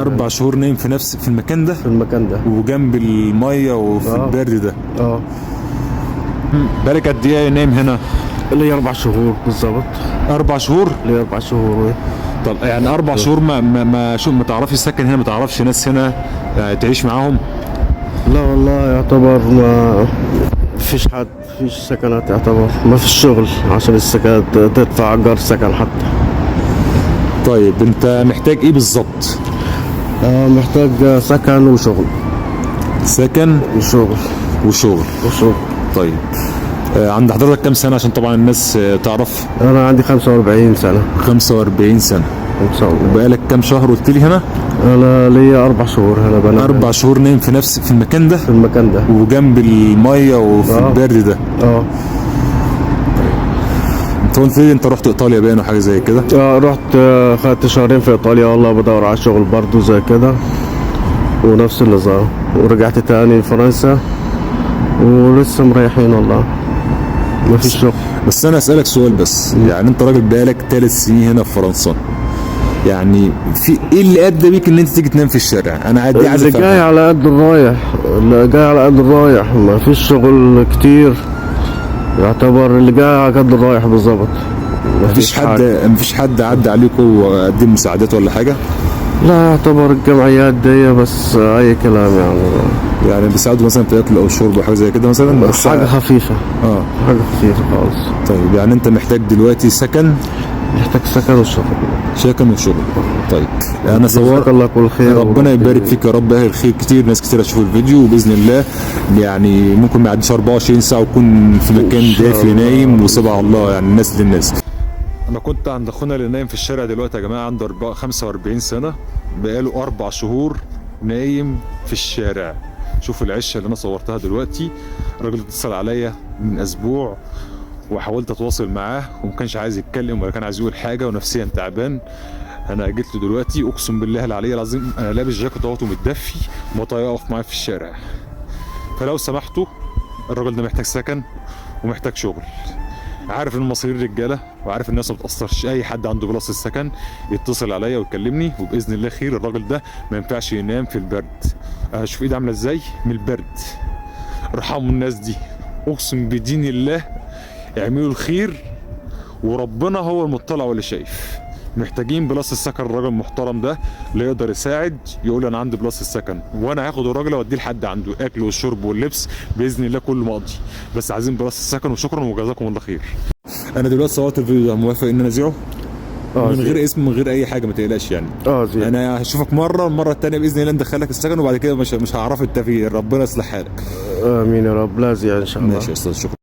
4 شهور نايم في نفس في المكان ده؟ في المكان ده. وجنب المية وفي البرد ده. بالك قد ايه نايم هنا؟ لي 4 شهور بالظبط. 4 شهور؟ لي 4 شهور. طب يعني 4 شهور ما ما ما شو ما تعرفش سكن هنا، ما تعرفش ناس هنا تعيش معاهم؟ لا والله، يعتبر ما فيش حد، فيش سكنات، يعتبر ما فيش شغل عشان السكن تدفع ايجار سكن حتى. طيب انت محتاج ايه بالظبط؟ محتاج سكن وشغل. سكن وشغل. وشغل. وشغل. طيب عند حضرتك كام سنة عشان طبعا الناس تعرف؟ انا عندي 45 سنة. 45 سنة. 45. بقالك كام شهر قلت لي هنا؟ انا ليا 4 شهور هنا بنام. 4 شهور نايم في نفس في المكان ده؟ في المكان ده. وجنب المية وفي البرد ده. انت قلت لي انت رحت ايطاليا باين وحاجة زي كده. رحت، خدت شهرين في ايطاليا والله، بدور على شغل برضو زي كده ونفس النظام، ورجعت تاني فرنسا ولسه مريحين والله، ما فيش شغل. بس انا اسالك سؤال بس، يعني انت راجل بقالك 3 سنين هنا في فرنسا، يعني في ايه اللي ادى بيك ان انت تيجي تنام في الشارع؟ انا عادي عايز اللي جاي افهمها. على قد الرايح، اللي جاي على قد الرايح، ما فيش شغل كتير، يعتبر اللي جاي على قد الرايح بالظبط. مفيش حد، مفيش حد عدى عليكم وقدم مساعدات ولا حاجة؟ لا، يعتبر الجمعيات دي بس اي كلام يعني. يعني بيساعدوا مثلا في اكل او شرب او حاجة زي كده مثلا بس؟ حاجة خفيفة. حاجة خفيفة خالص. طيب يعني انت محتاج دلوقتي سكن. محتاج سكن وشغل. سكن وشغل. طيب انا جزاك صور الله كل خير. ربنا يبارك فيك يا رب، اهل الخير كتير، ناس كتير هتشوف الفيديو، وباذن الله يعني ممكن ما يعديش 24 ساعة ويكون في مكان إن شاء دافي الله. نايم، وسبع الله يعني الناس للناس. انا كنت عند اخونا اللي نايم في الشارع دلوقتي يا جماعة، عنده 45 سنة، بقاله 4 شهور نايم في الشارع. شوفوا العشه اللي انا صورتها دلوقتي. الراجل اتصل عليا من اسبوع وحاولت اتواصل معاه وما كانش عايز يتكلم ولا كان عايز يقول حاجة، ونفسيا تعبان. انا جيت له دلوقتي، اقسم بالله العلي العظيم انا لابس جاكيت اهوت ومتدفي وما طايق اقف معاه في الشارع. فلو سمحتوا الراجل ده محتاج سكن ومحتاج شغل. عارف ان المصريين رجاله وعارف الناس ما بتاثرش، اي حد عنده بلاصة السكن يتصل عليا ويكلمني، وباذن الله خير. الراجل ده ما ينفعش ينام في البرد. شوف ايده عامله ازاي من البرد. ارحموا الناس دي، اقسم بدين الله اعملوا الخير وربنا هو المطلع واللي شايف. محتاجين بلاصة السكن. الراجل المحترم ده اللي يقدر يساعد يقول انا عندي بلاصة السكن، وانا هاخد الراجل اوديه لحد عنده الاكل والشرب واللبس باذن الله كله مقضي، بس عايزين بلاصة السكن. وشكرا وجزاكم الله خير. انا دلوقتي صورت الفيديو ده، موافق ان انا اذيعه؟ من غير اسم، من غير اي حاجة، ما تقلقش يعني. زي. انا هشوفك مرة، المرة الثانية باذن الله ندخلك السكن، وبعد كده مش هعرف انت فين. ربنا يصلح حالك. امين يا رب، لا زي ان شاء الله. ماشي يا استاذ، شكرا.